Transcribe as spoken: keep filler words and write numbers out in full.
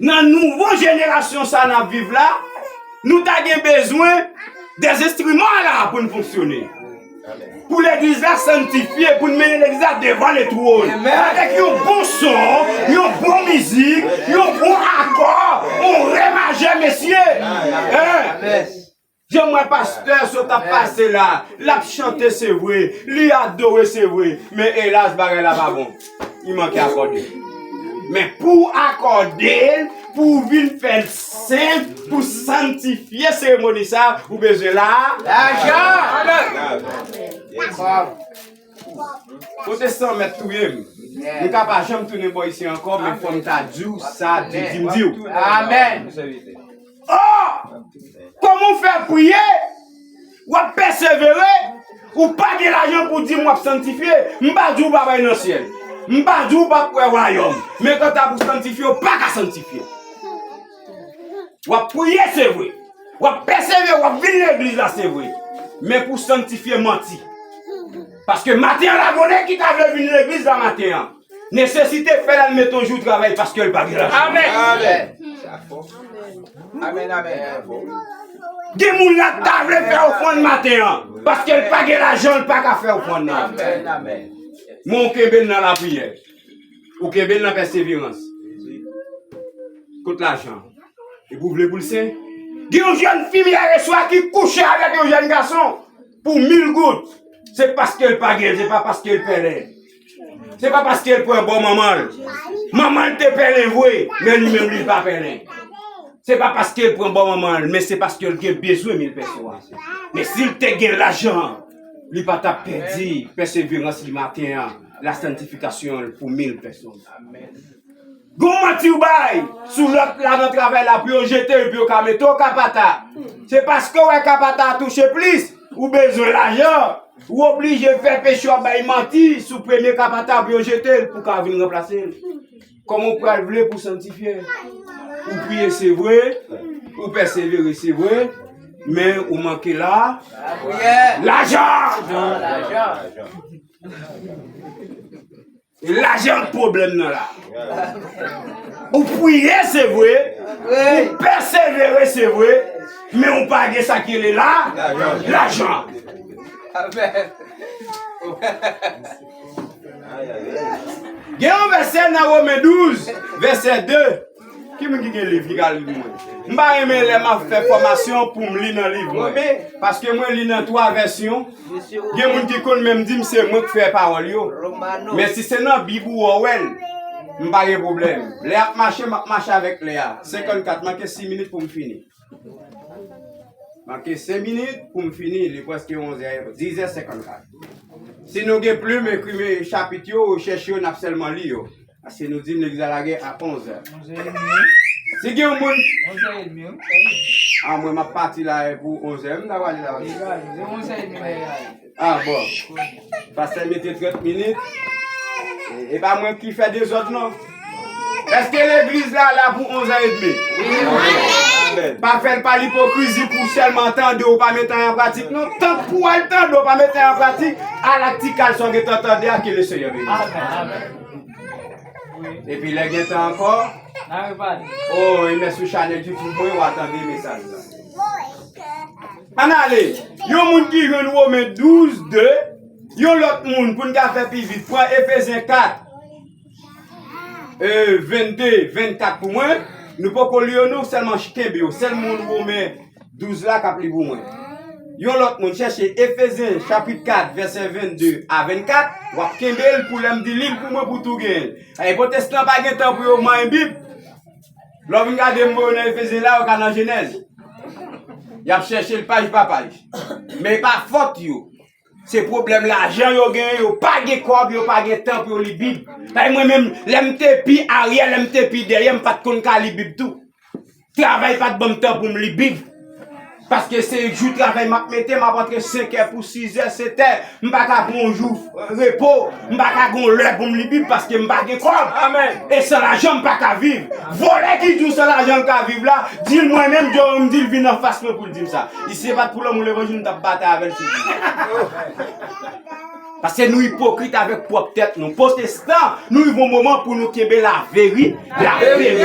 Nan nouvo jenerasyon sa n ap viv la, nou ta gen bezwen dèzenstriman la pou n fonksyone. Pou legliz la santifye, pou n mennen legliz la devan letwòn. Avèk yon bon son, yon bon mizik, yon bon akò, yon re majè, mesye. Hein? Jan m wè pastè sot ap pase la, l ap chante se vre, li adore se vre, men elas bagay la pa bon. Li manke akòde. Men pou w akòde l, pou w vin fè l senp, pou santifye seremoni sa, ou bezwen la. Lajan! Pwotestan mèt touye m. M ka pa janm tounen bò isi ankò, men fò m ta di w sa, di, di m di w. Amèn. Oh! Kòman w fè priye, w ap pèsevere, ou pa gen lajan pou di m w ap santifye, m pa di w pa bay nan syèl. M pa di w p ap wè wayòm. Men kanta pou santifye, w pa ka santifye. W ap priye, se vre. W ap pèsevere, w ap vin legliz la, se vre. Men pou santifye, manti. Paske maten an la, gon nèg ki ta vle vin legliz la maten an. Nesesite fè l al mete yon jou travay paske l pa gen lajan. Amèn. Amèn. Amèn, amèn. Gen moun la k ta vle fè ofrann maten an, paske l pa gen lajan, l pa ka fè ofrann nan. Amèn, amèn. Men ou kenbe l nan lapriyè. Ou kenbe l nan pèseverans. Kot lajan? Epi w vle pou l sen? Gen yon jèn fi yè swa ki kouche avèk yon jèn gason pou mil goud. Se paske l pa gen, se pa paske l pèlen. Se pa paske l pran bò manman l. Manman l te pèlen vre, men li menm li pa pèlen. Se pa paske l pran bò manman l, men se paske l gen bezwen mil pèso a. Men si l te gen lajan, li pa t ap pèdi pèseverans li maten an, la santifikasyon l pou mil pèso. Gon manti w bay sou lòt la nan travay la pou yo jete l, pou yo ka mete w kapata. Se paske w wè kapata a touche plis, ou bezwen lajan, ou oblije fè peche w ap bay manti sou premye kapata pou yo jete l, pou w ka vin ranplase l. Kòman w pral vle pou w santifye? Ou priye, se vre, ou pèsevere, se vre, men ou manke la, lajan! E lajan k pwoblèm nan la. Ou priye, se vre. Ou pèsevere, se vre. Men ou pa gen sa ki rele la, lajan. Gen yon vèsè nan Women douz, vèsè de. Ki moun ki gen liv ki ka li pou mwen? M pa renmen lè m ap fè fòmasyon pou m li nan liv mwen. Paske mwen li nan twa vèsyon. Gen moun ki konn menm di m se mwen k fè pawòl yo. Men si se nan Bib ou wè w wè l, m pa gen pwoblèm. Lè y ap mache, m ap mache avèk lè a. Senkannkat, manke sis minit pou m fini. Manke senk minit pou m fini, li prèske onzè, dizè senkannkat. Si nou gen plim, ekri chapit yo, ou chèche yo, n ap sèlman li yo. Paske nou di legliz la lage a onzè. Onzè edmi. Si gen yon moun. Onzè edmi, wi. A, mwen, m ap pati la pou onzè. M ta prale la. Li prale. Se onzè edmi lè y ale. A, bon. Pastè mete trant minit. E, e pa mwen ki fè dezòd, non. Èske legliz la la pou onzè edmi? Wi. Amèn. Pa fè l pa l ipokrizi pou sèlman tande w pa mete anyen an pratik, non. Tank pou w al tande w pa mete anyen an pratik, al ak ti kal sa w gentan tande a, ke Lesenyè beni. Amèn. Epi lè gen tan ankò, o, e men sou chanèl YouTube mwen, w a tande mesaj la. Ann ale, yon moun ki jwenn Women douz de, yon lòt moun, pou n ka fè pi vit, pran Efezyen kat, e, vennde, vennkat pou mwen. Nou poko li yo non, sèlman kenbe yo. Sèl moun Women douz la k ap li pou mwen. Yon lòt moun, chèche Efezyen chapit kat, vèsè vennde a vennkat, w ap kenbe l pou lè m di li l pou mwen pou tou genyen l. E pwotestan pa gen tan pou yo manyen Bib. Lè w vin gade m voye w nan Efezyen la, yo ka nan Jenèz. Y ap chèche l paj pa paj. Men e pa fòt yo. Se pwoblèm lajan yo genyen, yo pa gen kòb, yo pa gen tan pou yo li Bib. Paske mwen menm, lè m te pi aryè, lè m te pi dèyè, m pa t konn ka li Bib tou. Travay pa t ban m tan pou m li Bib. Paske se jou travay m ap mete, m ap antre senkè pou sizè, setè. M pa ka pran yon jou repo. M pa ka gen yon lè pou m li Bib paske m pa gen kòb. Amèn. E san lajan, m pa ka viv. Vòlè ki di w san lajan l ka viv la, di l mwen menm, Djòl, m di l vin anfas mwen pou l di m sa. Si se pa t pou lanmou levanjil, m t ap batay avè l figi. Paske nou ipokrit avèk pwòp tèt nou. Pwotestan, nou rive yon moman pou nou kenbe laveri-, la, laveri-,